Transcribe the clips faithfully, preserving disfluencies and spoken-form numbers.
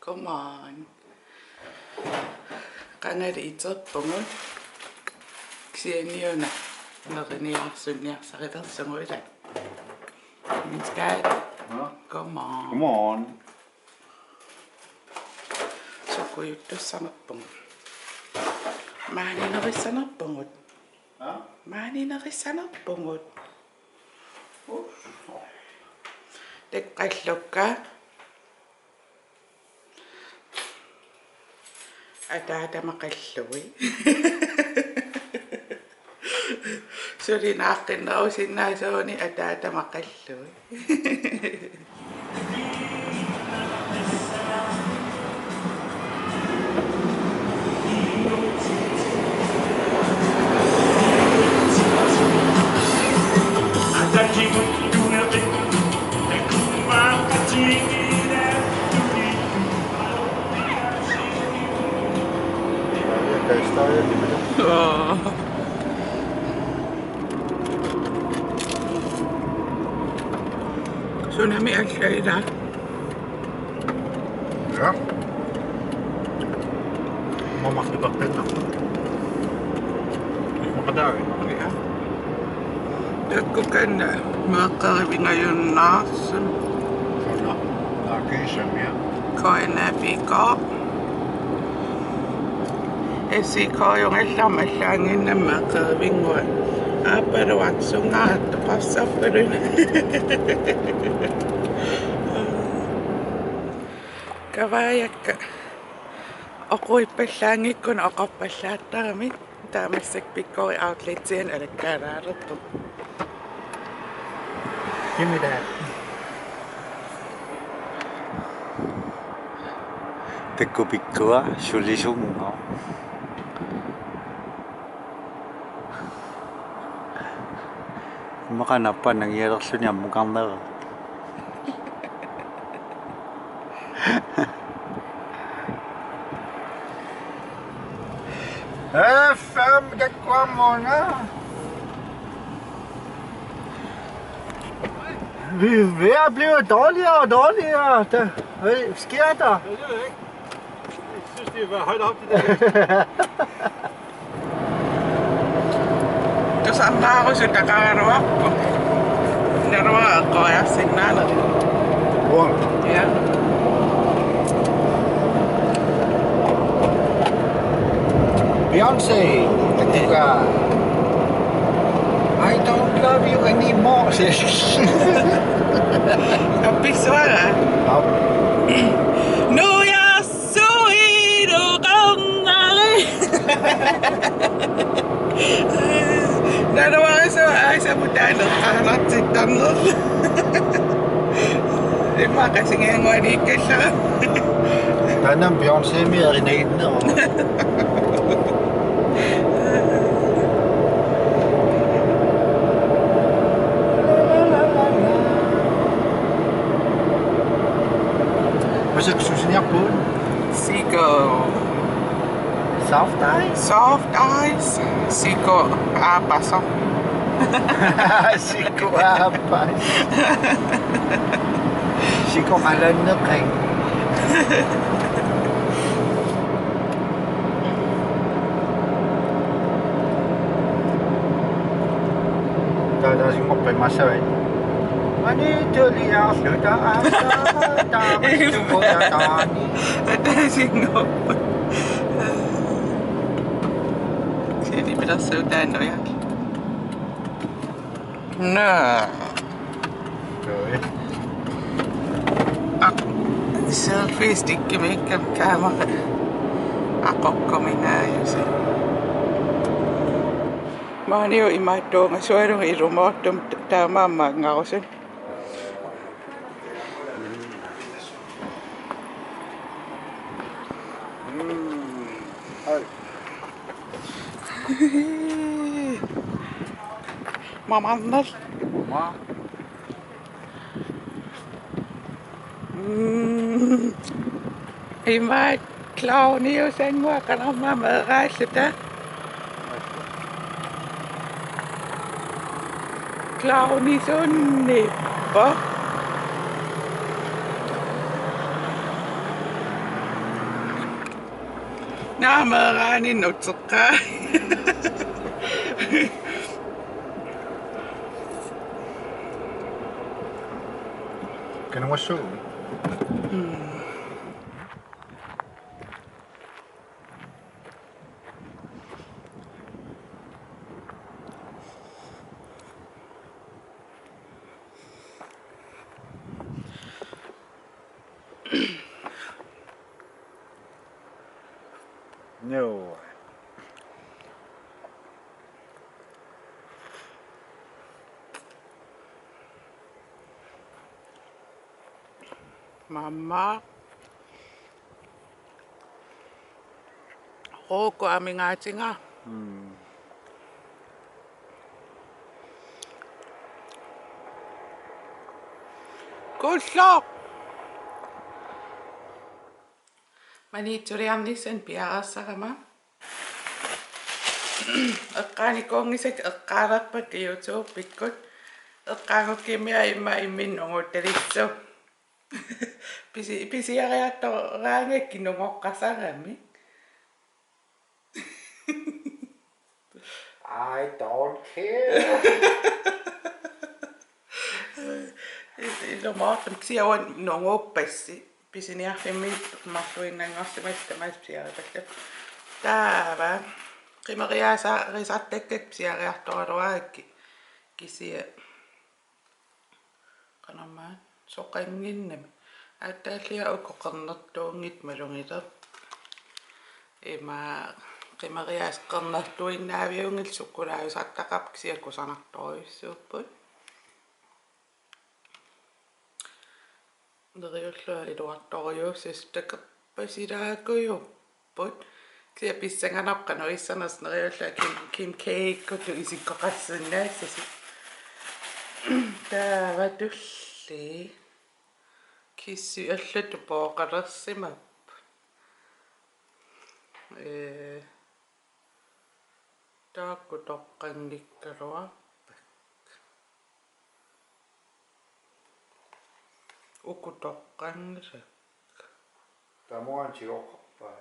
Come on. Qangali iterpugut. Kisianni una neriniarsunniarsarilersugut ilaa. Minskade. Nå. Come on. Come on. Sukujuttussanerpugut. Maaninerissanerpugut. Hva? Maaninerissanerpugut. Ups. Takukkallukka. Ataatamaqallui. Suli naaqqinnerusinnaasuuguni ataatamaqallui. Åh. Sunami allailaat. Ja. Mamartuperpinna. Maqataavi. Ja. Takkukanna meeqqerivingajunnaarsun. Suna. Takiisami. K N A P K. S I K-jugallarmat allaannginnama meeqqerivinnguaq. Aappaluarsungaartoq qassarpaluni. Kavaajakka oquippallaanngikkunik oqarpallaattarami. Taamaasilluta Pikkori Outletiani alakkaalaartoq. Kimila. Takkupikkua sulisunngooq. Immaqa nappa nangialerluni ammukarnera. F M, det går, Mona. Vi er ved at blive dårligere og dårligere. Der, hvad sker der? Jeg ved det ikke. Jeg synes, det er højt op, det der. Tusarnaarusutaqaraluarpoq. Naluara eqqoriarsinnaaneq. Wow. Ja. Beyoncé. Ja. I don't love you anymore. Appissuara. Op. Nuja. Suiruqarnari. Naluara suu aasaputaaleqqaanartik tarnerlu. Immaqa singiannguaniikkallara. Taanna Beyoncémi erinaginneru. Massakkut suusiniarpugut. Siko. Soft ice? Soft ice. Siko aapasoq. Siko aapasoq. Siko qalanneqanngilaq. Taava taasinngorpat imaassavai. Manituliarluta aasaataa matukoyataani. Taasinngorpat. Siani pilersuutaannuja. Naa. Aa, selfie stickimiikkami kamera. Aqoqquminaajusi. Maaniu imaattuungasualugu ilumoortumik taamaammat angarusun. Mm. Hej. Mamarnaq. Ma. Mm. Imaat clowniusannguaq qanormaa meeraalluta. Clownisunniippoq. Naameraani nutseqqaa. Kan du også? No. Mamma. Ruuku amigaatinga. Mm. Kulloq. Maniitsuliarnissani piareersarama. Eqqaanikuunngisakka eqqaalerpakka YouTubekkut. Eqqaanngukkimmia imma imminnut nunguttalissuk. Pisi-, pisiariartoraangakkit nungoqqasaramik. I don't care. Ilumoortumik kisianni uanga nunguppassi. Pisiniarfimmi marluinnanngorsimasut tamaasa pisiaripallappoq. Taava. Qimeriaasarisartakkakka pisiariartoraluarakkit. Kisianni. Qanormaa soqanngimmat. Aatsaallia uku qernertuunngitsut malugileq. Ima qimeriaasat qernertuinnaaviunngillat, sukkulaajusartaqarput kisianni kusanartorujussuupput. Neriullunga iluartorujussuusut takorpasilaakujuupput. Kisianni pissanganarpoq qanoq issanersoq, neriullunga Kim, Kim K-kkutut isikkoqarsinnaassasut. Taava tulli. Kissip allatut pooqalersimapput. Ee, taakku toqqanngikkaluarpakka. Uku toqqanngisakka. Tamuan tioqqappai.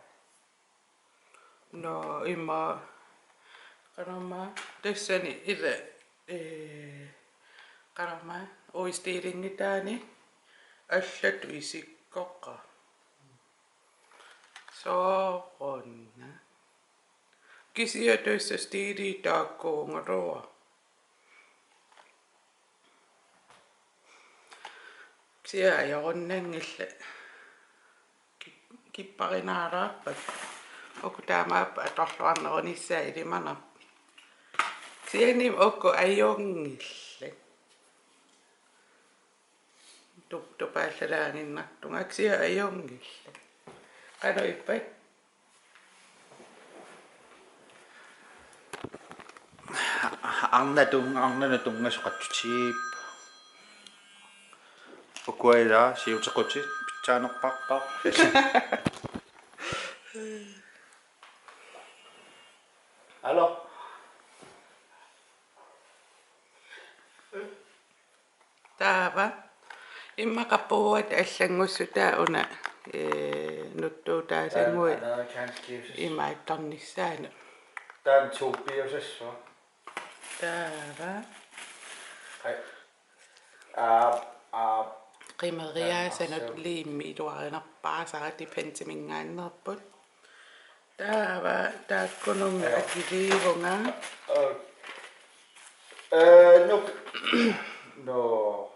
Nå, ima. Qanormaa tassani ila, ee, qanormaa uistilingitaani allatut isikkoqarpoq. Soorunami. Kisianni tassa stiili taakkuugaluarpoq. Kisianni ajorunnanngillat. Ki-, kipparinaalaarpakka. Uku taamaappoq atorluarnerunissaat ilimanarpoq. Kisianni uku ajunngillat. Tup-, tupaallalaaginnartunga kisianni ajunngillat. Qanoq ippat? Arnaq tunnga-, arnanut tunngasoq qatsutiippoq. Ukua ila siutequtit pitsaanerpaarpara. Aluu. Taava. Immaqa puuata allanngussutaa una, ee, nutsuutaasannguit. Amerikansk Jesus. Imaattornissaanut. Taanna tuuppiusassuaq. Taava. Hej. Aa, aa. Qimeriaasanut liimmi iluarinerpaasara Dependiminngaanneerput. Taava taakkununnga akiliivunga. Øh, nu. Nå.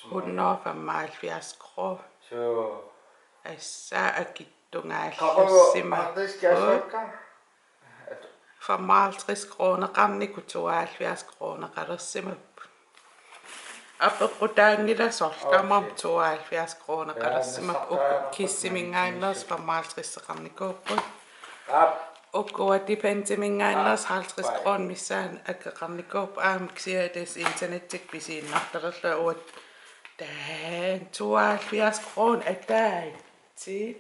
Hundrede og femoghalvfjerds kroner. Så. Assa akittugaallasimapput. Femoghalvtreds kroneqarnikut tooghalvfjerds kroneqalersimapput. Apeqqutaanngilasorlu tamarmik tooghalvfjerds kroneqalersimapput, uku Kissiminngaanneersut femoghalvtredseqarnikuupput. Ukua Dependiminngaanneersut halvtreds kroner missaanni akeqarnikuupput, aamma kisianni tassa internettikkut pisiinnartalerlunga uanga taanna tooghalvfjerds kroner ataatsip.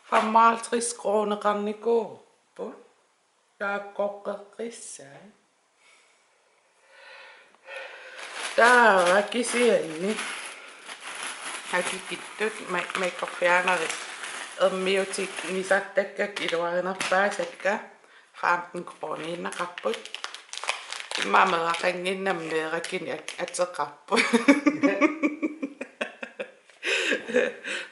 Femoghalvtreds kroneqarnikuupput. Taakkoqqeqqissaat. Taava kisianni. Akikittut ma-, makeup fjernerit. Ermiutik nisartakkakka iluarinerpaasakka femten kroniinnaqarput. Immaqa meeraqannginnami meerakkini at-, ateqarput.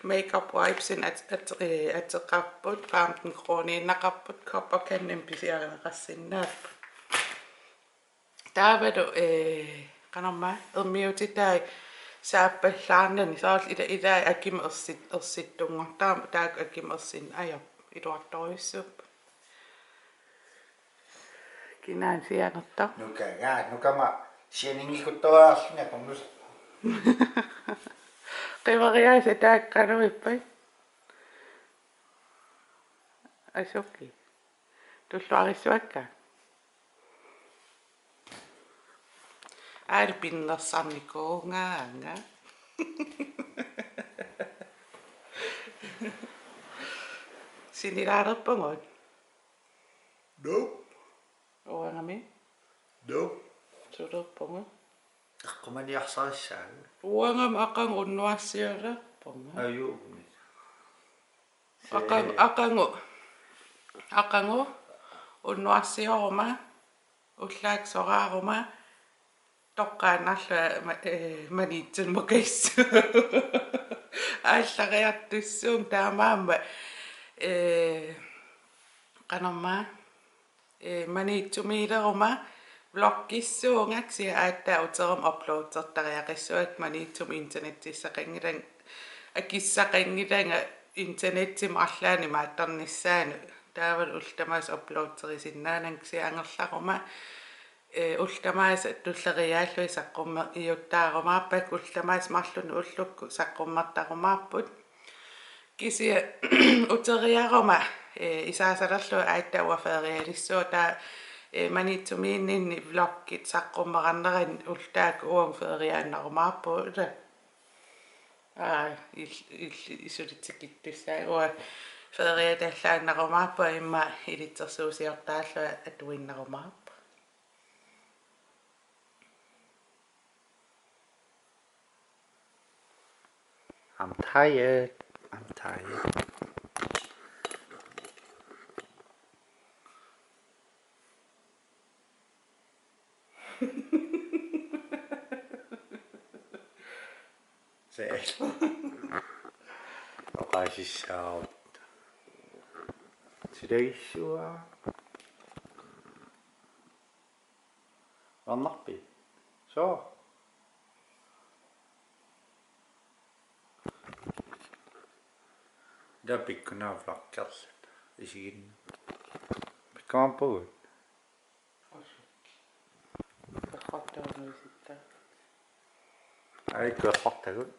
Makeup wipesin at-, at-, eh, ateqarput, femten kroniinnaqarput, Coppercanimik pisiarineqarsinnaapput. Taavalu, eh, qanormaa, ermiutitai saappallaarnani, soorlu ila-, ilai akimut ersit-, ersittunngortarami, taakku akimut ersin-, ajorput, iluartorujussuupput. Kinaana sianertoq? Nukagaa, nukama sianinngikkuttuaarluni akunnus. Qimeriaasa taakku qanoq ippat? Asuki. Tulluarissuakka. Aali pinnersarnikuugaanga. Sinilaalerpugut. Nope. Uangami. Nope. Sulerpugut. Eqqumaniarsarissaagut. Uangami aqagu unnuarsiulerpugut. Ajuumi. Aqagu, aqagu, aqagu unnuarsioruma, ullaakkut soraaruma, toqqaannarlunga ma-, eh, Maniitsumut mukassooq. Aallariartussuunga taamaammat, eh, qanormaa, eh, Maniitsumiileruma vloggissuunga, kisianni aatsaat uteruma uploadertariaqassuakka, Maniitsumi internetsissaqanngilanga, akissaqanngilanga internetsimut arlaannik imaattornissaanut. Taavalu ullut tamaasa uploaderisinnaaninga, kisianni angerlaruma, eh, ullut tamaasa tulleriiaallugit saqqummer-, iuttaarumaarpakka, ullut tamaasa marlunnik ullukkut saqqummertarumaarput. Kisianni uteriaruma, eh, isaasalerlugu aatsaat uanga ferialissuunga, taava, eh, Maniitsumiinninni vloggit saqqummerarnerani ullut taakku uagut feriaannarumaarpugut, ilaa. Aa, il-, il-, isulitsikittussaa uanga feriatallaannarumaarpunga, immaqa ilitsersuusiortarlunga atuinnarumaarpunga. I'm tired. I'm tired. Se. Oqaasissaarutta. Silagissuaq. Varnarpi. Soo. Ila pikkunaa vloggerluta. Isiginna. Pikkumaarpugut. Perrortoornuisitta. Ai, perrortagut.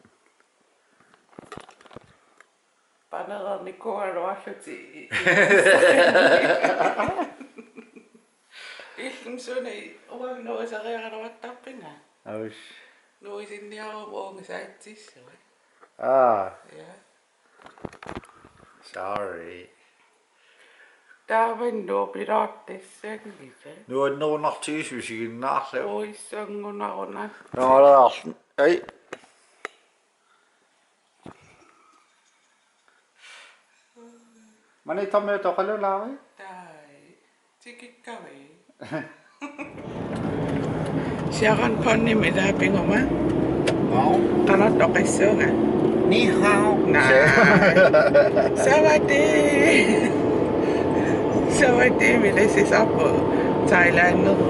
Panereernikuugaluarlutik. Illumi suna uanga nuisariaraluartarpinga? Aus. Nuisinniaruma uunga saitsissuit. Aa. Ja. Sorry. Taava nuupilaartissanngisa. Nuannerunartigisumik isiginnaarlugu. Uissanngunaruna. Naalaarlun. Ai. Maniitsumiittoq oqalulaari? Tai. Tikikkavi. Sharon Pondimi ilaapiguma. Wow. Qanoq oqassuunga? Ni hao. Naa. Savati. Savatiimi ilassisarpugut Thailandimi.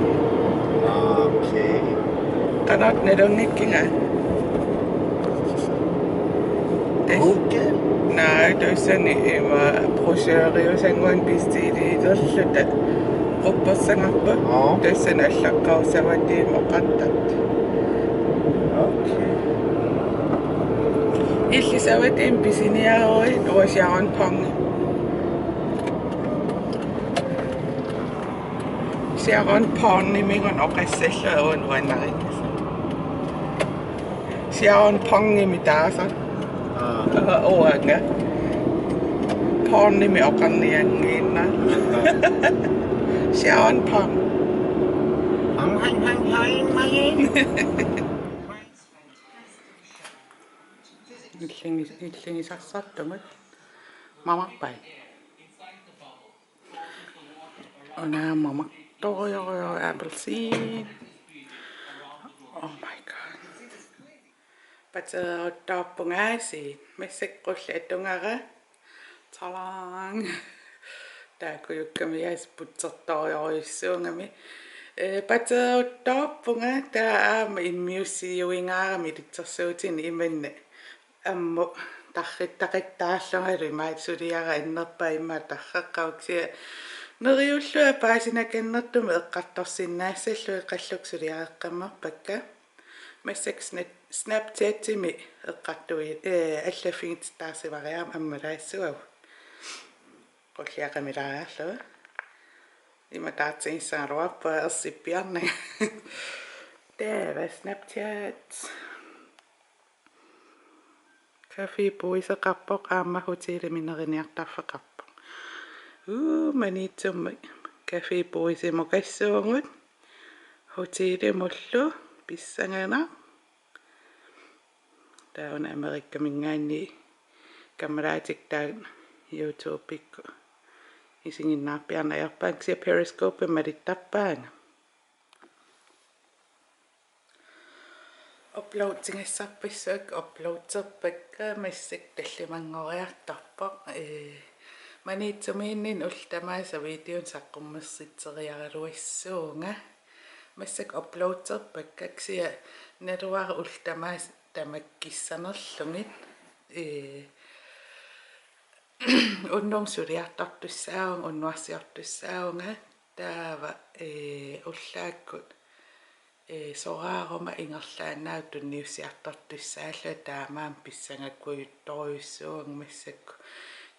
Okay. Qanoq nalunngikkiga? Tassa. Google? Naa, tassani ima brochuriusannguanik bestiliilerluta quppersagarput. Aa. Tassani allaqqavoq Savatiimi oqartartut. Okay. Illit Savatiimi pisiniaruit uanga Sharon Pongi. Sharon Pondimigut oqassallunga uanga nuannarinngisaa. Sharon Pongimi taasaq. Aa. Uanga. Pondimi oqarniannginnama. Sharon Pong. Hang, hang, hang, hang, hang. Illigi-, illigisassartugut. Mamarpai. Una mamartorujorujorujuuvoq appelsiini. Oh my god. Pateeruttorpunga aasiit. Massakkut qulleq atugara. Talang. Taakkujukkami aasiit putsertorujorujussuugami. Eh, pateeruttorpunga taava aamma immiussiuingaarami ilitsersuutini imanna. Ammut tarrittaqattaarlungalu imaat suliara annerpaaq immaqa tarreqqavoq kisianni neriullunga paasinakannertumik eqqartorsinnaassallugit qallukka suliareqqammerpakka. Massakkut Snap-, Snapchatimi eqqartui-, eh, allaffigitittaarsimariarama ammalaassuagut. Qulliaqamilaariarlugu. Ima taartigissagaluarpunga ersippiarnanga. Taava Snapchat. Café Boiseqarpoq aamma hotelimi neriniartarfeqarpoq. Uu, Maniitsummi Café Boisemukassuugut. Hotelimullu pissanganaq. Taava una Amerikaminngaanniit kammalaatikka taakku YouTubekkut isiginnaarpiarneq ajorpaannga kisianni Periscope malittarpaannga. Uploadigassarpassuakka uploaderpakka massakkut tallimanngoriartorpoq. Ee, Maniitsumiinninni ullut tamaasa videonik saqqummersitseriaraluassuunga. Massakkut uploaderpakka kisianni naluara ullut tamaasa tamakkissanerlugit. Ee, Unnummut suliartortussaavunga, unnuarsiortussaavunga, taava, ee, ullaakkut, ee, soraaruma ingerlaannaq tunniussiartortussaallunga taamaammat pissangakujuttorujussuuvunga massakkut.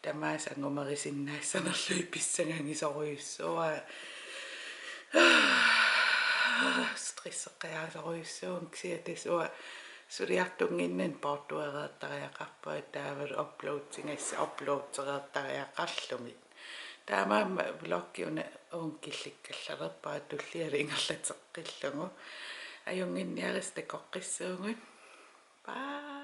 Tamaasa angumerisinnaassanerlugit pissangagisorujussuuara. Stresseqqajaasorujussuuvunga kisianni tassa uanga suliartunnginnani poortuereertariaqarpunga taavalu uploadingas-, uploadereertariaqarlugit. Taamaammat vloggi una uunga killikkallalerpara tullialu ingerlateqqillugu. Ajunnginniarisi takoqqissuugut. Bye.